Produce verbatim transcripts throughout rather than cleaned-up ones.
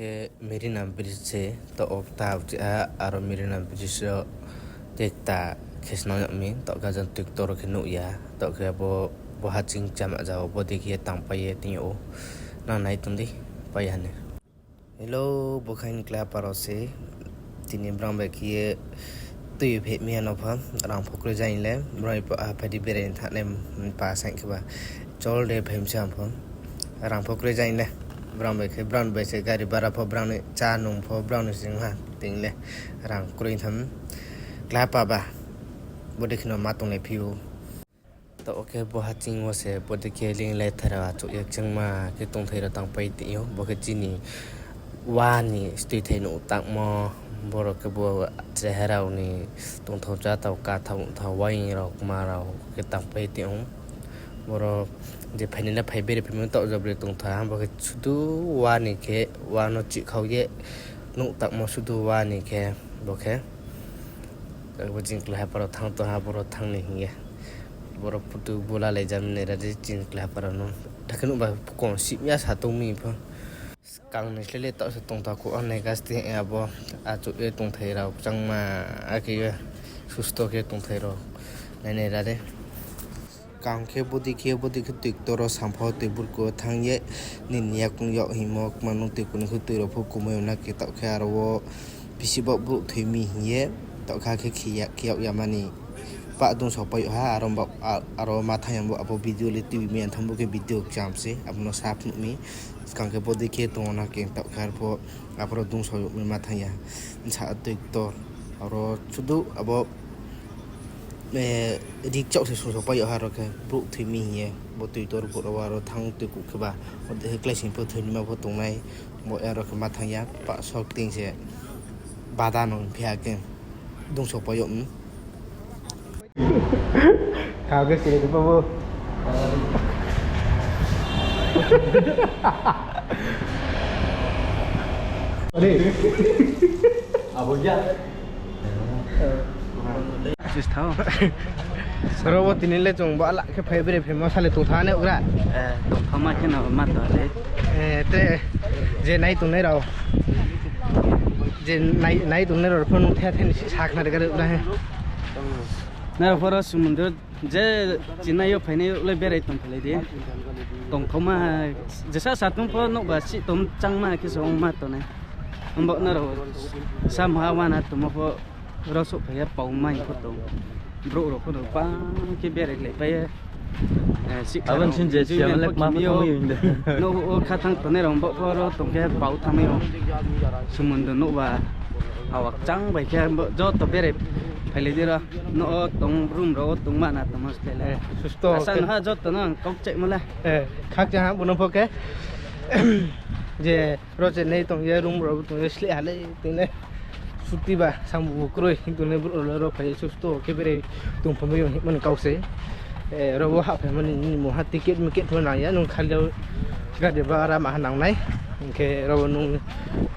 Khe Merina Bridge se, to okta uchih ha, aro Merina Bridge ro tekta khe snang yag mi, to khe jang tui ktor khe nuh ya, to khe bo, bo haching chama jao, bo dei khe ye tangpai ye tong ou. Nang nai tong di, pai ya ni. Hello, bo khe aini klapar rao se, tini brang bai khe ye tui phai mi ano pha, rang pho kroi jang le, brang bai pho a phai di berai ni thanng nai, pa saing khe ba, chol de phai mi se ang pho, rang pho kroi jang le, brang bai khe, brang bai se gari bara pho brang ni, chá nung pho brang ni sing ha, tini le, rang kroi tham, klapar ba, bo dei khe no ma tonglai phi ou. To khe bo haching wo se bo dei khe ling le thai rao achouh ye kchangma khe tongthai rao tangpai tong ou. Bo khe chini wa ni stuithai nouh tangmo, boro khe bo chreha rao ni tongthao cháthao kathao nuhthao waing rao kma rao khe tangpai tong ou. Boro je phainai le phai bere phaimo taoh jabri tongthao ha, bo khe sudu wa ni khe, wa no chihkhau ye nouh tangmo sudu wa ni khe, bo khe. Bo chini klahapara thanng tong ha, boro thanng ni hing ye. Boro photo bo lalai jam nai ra di chini klahapara no. Thakhe nuhba kong sih ya sa tong mi pho. Skang ni slele taoh se tongthao kho, a nai gasti abo achouh ye tongthai rao kchangma, akhe ye susto khe tongthai rao nainai ra di. Skang khe bodei khe, bodei khe tui ktor wo sampha wo tui burku wo thanng ye, nini yakung yag hingmo kma nung tui kuni khe tui rao pho kumui yo na khe taoh khe aro wo bisi baoh brouh thoi mi hing ye, taoh kha khe khe ya, khe yag ya mani pah dungsao pai yag ha, aro ba, a-, aro ma thanng ya bo abo video le tui mi ya thanng bo khe video kcham se, abo no sa phnuh mi. Skang khe bodei khe tong wo na khe taoh khe arpho, aboro dungsao yag mi ma thanng ya. Bsa tui ktor, aro sudu abo, eh, ri kchaoh se sungsao pai yag ha aro khe brouh thoi mi hing ye, bo tui ktor brouh rao aro thanng tui kuh khe ba, o de khe klái sing pho thoi ni ma pho tongnai, bo aro khe ma thanng ya, pah sok ting se bada no hing phi ha khe dungsao pai yag mi. Kha khe sini khe bo. Abo ya. Sis thao. Soro bo tini le chung bo ala khe phai bere phaimo sale tongtha ne ugra. Eh, tongtha ma khe no ma to le. Eh, tre je nai tongnai rao. Je nai, nai tongnai rao phone the the ni si sa khna de gari ugra he. Nai rao phoro sumundro je chinai yo phainai le berai tongphalai di. Tongthaoma jesa sa tong pho nouhba si tong changma khe se ongma tongnai. Himba nrao samha wana tongmo pho rao souhphai ya pau mai pho tong. Brouh rao pho no bang khe berai lai pai ye. Eh, sihkha abo rao sin je enjoyment siya pho malek ma pho khimi yo. Tongmai yo hing de. Nouh wo kha thanng tongnai rao bo pho ro tong khe pau thanngmai yo. Sumundo nouhba hawa kchang bai khe bo joto berai phailai di ro. Nouh wo tong room rao wo tongma na tongmo slái le. Eh, susto asa khe. Nha joto no ang kau kchaihmo le. Eh, khakchang ha bo no pho khe. Je ro chenai tong ye, room rao tong ye, sleh ha le, tini le. Suti ba, samung bo kroi, tini le brouh rao le ro phai ye, susto khe berai tongphamai yo hingmo ni kau se. Eh, ro bo hahphaimo ni, nini mungha ticket micket pho nang ya, nung khali gari bara maha nang nai. Hing khe ro bo nung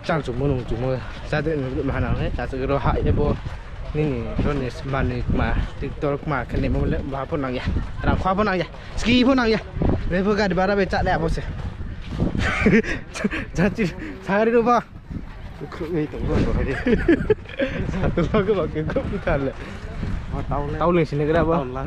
chang chumo nung chumo, chade nung maha nang nai, chachak ro hah ye bo, nini ro ni manoi kma, tui ktor kma, khe naimo le, ba pho nang ya, rang kha pho nang ya. Ski pho nang ya. Re pho gari bara bai chá le abo se. Jachi, sagari ro ba. Khruh nai tong bo hai de. Satu ba khe ba khe khruh phi tha le. Tau le. Tau le sini gra ba. Tau la.